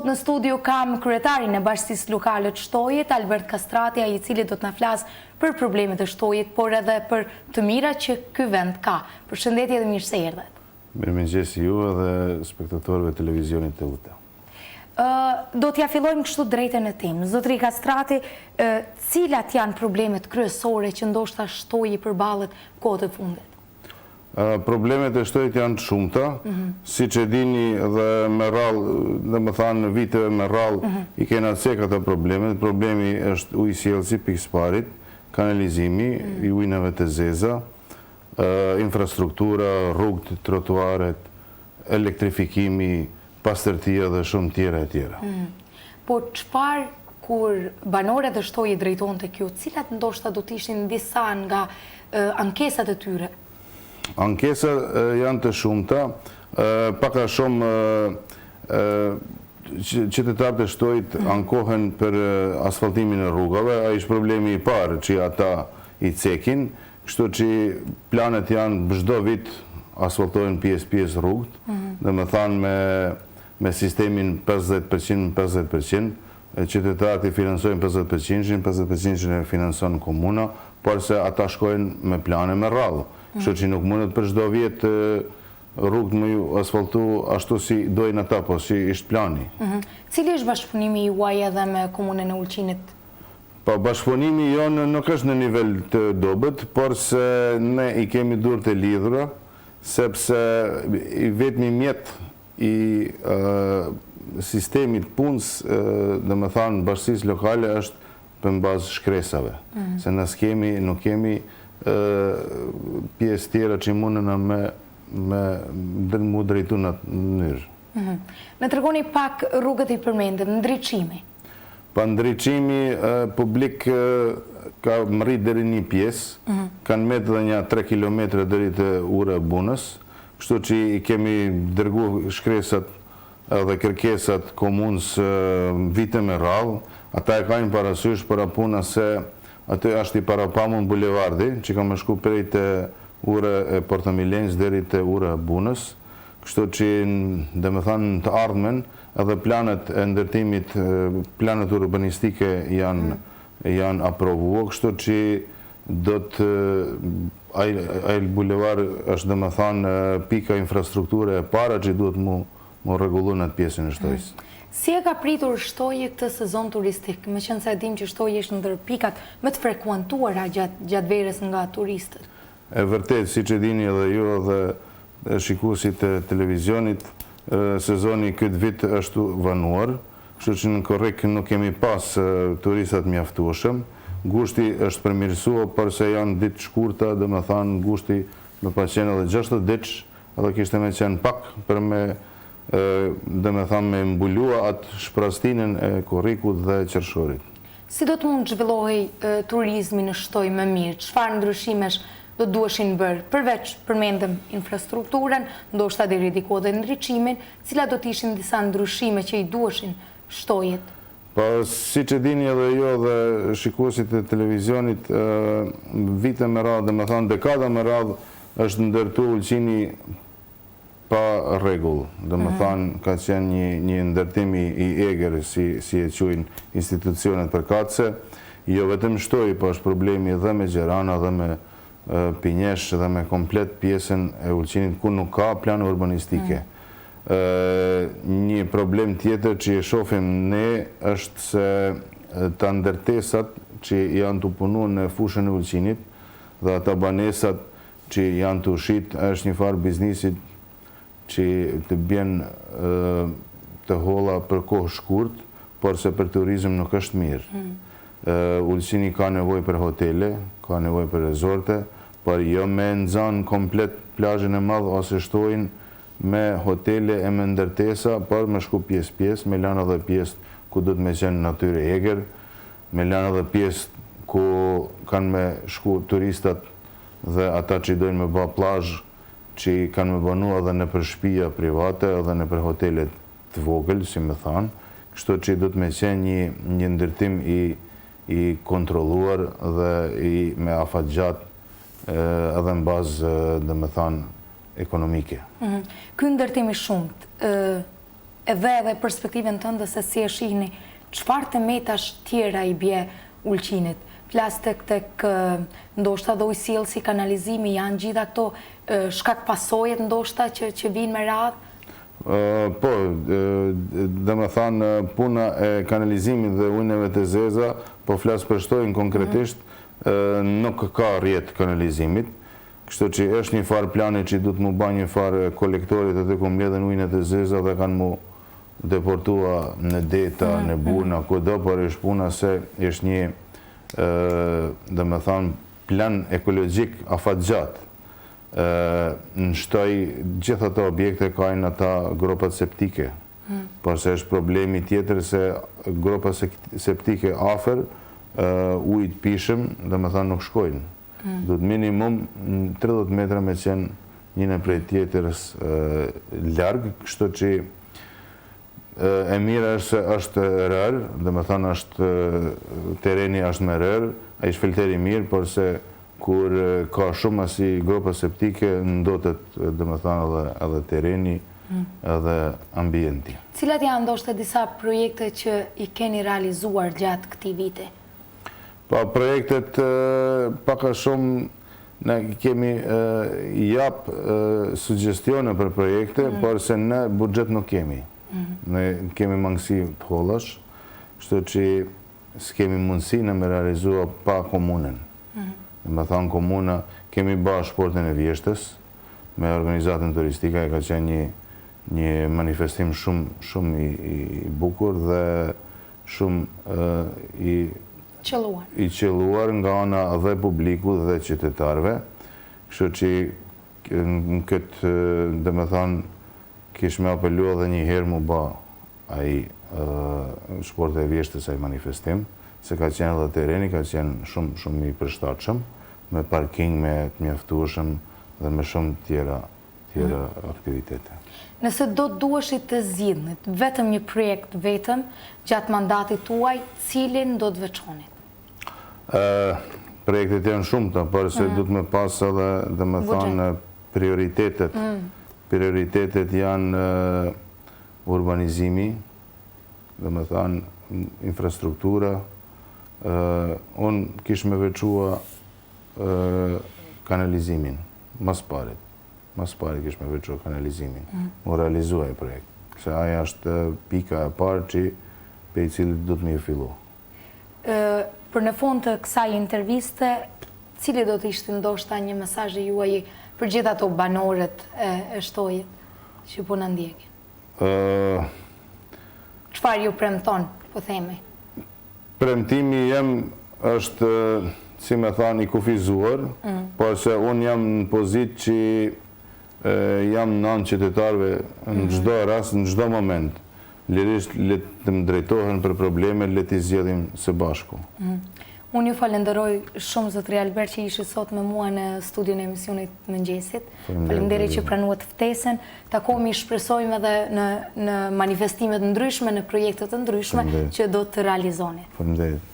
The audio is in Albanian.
Sot në studio kam kryetarin e Bashkësisë Lokale të Shtojit, Albert Kastrati, ai i cili do të na flasë për problemet e Shtojit, por edhe për të mirat që ky vend ka. Përshëndetje dhe mirë se erdhët. Mirëmëngjes ju edhe spektatorëve të televizionit Teuta. Do t'ia fillojmë kështu drejt e në temë. Zotëri Kastrati, cilat janë problemet kryesore që ndoshta Shtoji përballet kohët e fundit? Problemet e Shtojit janë të shumta, siç e dini dhe me radhë, domethënë viteve me radhë i kena cek ato problemet. Problemi është ujësjellësi pikë së parit, kanalizimi i ujnave të zeza, infrastruktura, rrugët, trotuaret, elektrifikimi, pastërtia dhe shumë tjera e tjera. Po çfarë kur banorët e Shtojit drejtohen tek ju, cilat ndoshta do të ishin disa nga ankesat e tyre? Ankesat janë të shumta, pak a shumë qytetarët e Shtojit ankohen për asfaltimin e rrugave, ai është problemi i parë që ata i cekin, Kështu që planet janë çdo vit asfaltohen pjesë pjesë rrugët, domethënë me me sistemin 50%, 50%, qytetarët i financojnë 50 përqindshin, 50 përqindshin e financon komuna, por se ata shkojnë me plane me radhë. Kështu që nuk mundet për çdo vjet rrugët me ju asfaltu ashtu si dojnë ata, po si ishte plani. Cili është bashkëpunimi juaj edhe me komunën e Ulqinit? Po bashkëpunimi jonë nuk është në nivel të dobët, por se ne i kemi duart e lidhura, sepse i vetmi mjet i sistemit punës, domethënë bashkësisë lokale është për në bazë shkresave. Se ne s'kemi, nuk kemi pjesë tjera që mundën me me mu drejtu në atë mënyrë. Na tregoni pak rrugët i përmendëm, ndriçimi. Po ndriçimi publik ka mrri deri një pjesë, kanë met edhe nja 3 kilometra deri te ura e Bunës, kështu që i kemi dërgu shkresat edhe kërkesat komunës vite me radhë, ata e kanë parasysh por a puna se aty është i parapamun bulevardi, që ka me shku prej te ura e Porto Milenës deri te ura e Bunës, kështu që domethënë në të ardhmen Edhe planet e ndërtimit, planet urbanistike janë janë aprovua, kështu që do të ai ai bulevar është domethënë pika infrastrukture e para që duhet mu mu rregullu në atë pjesën e Shtojës. Si e ka pritur Shtoji këtë sezon turistik, meqenëse e dimë që Shtoji është ndër pikat më të frekuentuara gjatë gjatë verës nga turistët? E vërtetë, siç e dini edhe ju edhe shikuesit e televizionit, sezoni këtë vit është vonuar, kështu që në korrik nuk kemi pas turista të mjaftueshëm. Gushti është përmirësua, por se janë ditë të shkurta, domethënë gushti me pas qenë edhe 60 ditësh, edhe kishte me qenë pak për me domethënë me mbulua atë shprastinën e korrikut dhe qershorit. Si do të mund të zhvillohej turizmi në Shtoj më mirë? Çfarë ndryshimesh do të duheshin bërë? Përveç përmendëm infrastrukturën, ndoshta deri diku edhe ndriçimin, cilat do të ishin disa ndryshime që i duheshin Shtojit? Po, siç e dini edhe ju edhe shikuesit e televizionit, vite me radhë, domethënë dekada me radhë është ndërtu Ulqini pa rregull, domethënë ka qenë një një ndërtim i i egër si si e quajnë institucionet përkatëse, jo vetëm Shtoj, po është problemi dhe me Gjerana dhe me Pinjesh dhe me komplet pjesën e Ulqinit ku nuk ka plane urbanistike. Një problem tjetër që e shohim ne është se ta ndërtesat që janë tu punu në fushën e Ulqinit dhe ata banesat që janë tu shit është një farë biznisit që të bjen të holla për kohë shkurt, por se për turizëm nuk është mirë. Ulqini ka nevojë për hotele, ka nevojë për rezorte, por jo me nxanë komplet plazhin e madh ose Shtojin me hotele e me ndërtesa, por me shku pjesë pjesë, me lanë edhe pjesë ku do të me qenë natyrë e egër, me lanë edhe pjesë ku kanë me shku turistat dhe ata që dojnë me ba plazh që kanë me banu edhe nëpër shpia private edhe nëpër hotele të vogël, si me thanë, kështu që do të me qenë një, një ndërtim i, i kontrolluar dhe i me afat gjatë edhe në bazë, domethanë, ekonomike. Ky ndërtim i shumtë, Edhe edhe perspektivën tënde se si e shihni, çfarë të metash tjera i bie Ulqinit? Flas tek tek ndoshta dhe ujësjellësi, kanalizimi, janë gjitha këto shkak pasojet ndoshta që që vijnë me radhë? Po, domethënë puna e kanalizimit dhe ujneve të zeza, po flas për Shtojin konkretisht, nuk ka rrjet kanalizimit, kështu që është një farë plani që duhet mu ba një farë kolektorit aty ku mbledhen ujnat e zeza dhe kanë mu deportua në deta, në burna, kudo, por është puna se është një, domethënë, plan ekologjik afatgjatë. Në Shtoj gjithë ato objekte kajnë ata gropat septike. Por se është problemi tjetër se gropa septike afër ujit pijshëm, domethënë nuk shkojnë. Duhet minimum 30 metra me qenë njëna prej tjetërës larg, kështu që e mira është se është rërë, domethënë është tereni është me rërë, ai është filter i mirë, por se kur ka shumë asi gropa septike, ndotet, domethënë edhe, edhe tereni, edhe ambienti. Cilat janë ndoshta disa projekte që i keni realizuar gjatë këtij viti? Po, projektet pak a shumë ne kemi jap sugjestione për projekte, mm. por se ne buxhet nuk kemi. Mm. Ne kemi mangësi të hollash, kështu që s'kemi mundësi në me realizua pa komunën. Mm. Domethanë komuna, kemi ba shportën e vjeshtës, me organizatën turistike, e ka qenë një, një manifestim shumë, shumë i, i bukur dhe shumë i qëlluar. I qëlluar nga ana dhe publiku dhe qytetarëve, kështu që në këtë, domethanë, kish me apelu edhe një herë mu ba ai shporta e vjeshtës ai manifestim, se ka qenë edhe tereni, ka qenë shumë, shumë i përshtatshëm, me parking, me të mjaftueshëm dhe me shumë tjera tjera aktivitete. Nëse do të duheshit të zgjidhnit vetëm një projekt vetëm gjatë mandatit tuaj, cilin do të veçonit? Projektet janë shumta, por se mm. duhet me pas edhe, domethanë, prioritetet. Mm. Prioritetet janë urbanizimi, domethanë, infrastruktura. Unë kish me veçua kanalizimin, mas parit. Mas pari kish me veçu kanalizimin, mu realizu ai projekt. Se ai është pika e parë që prej cilit duhet me fillu. Për në fund të kësaj interviste, cili do të ishte ndoshta një mesazh i juaji për gjithë ato banorët e Shtojit që po na ndjekin? Çfarë ju premton, po themi? Premtimi jem është, si me thanë, i kufizuar, mm. por se unë jam në pozitë që jam në anë qytetarëve në mm. çdo rast, në çdo moment. Lirisht le të më drejtohen për probleme, le t'i zgjidhim së bashku. Mm. Unë ju falenderoj shumë zotëri Albert që ishit sot me mua në studion e emisionit të mëngjesit. Faleminderit që pranuat ftesën. Takohemi shpresojmë edhe në në manifestime të ndryshme, në projekte të ndryshme që do të realizoni. Faleminderit.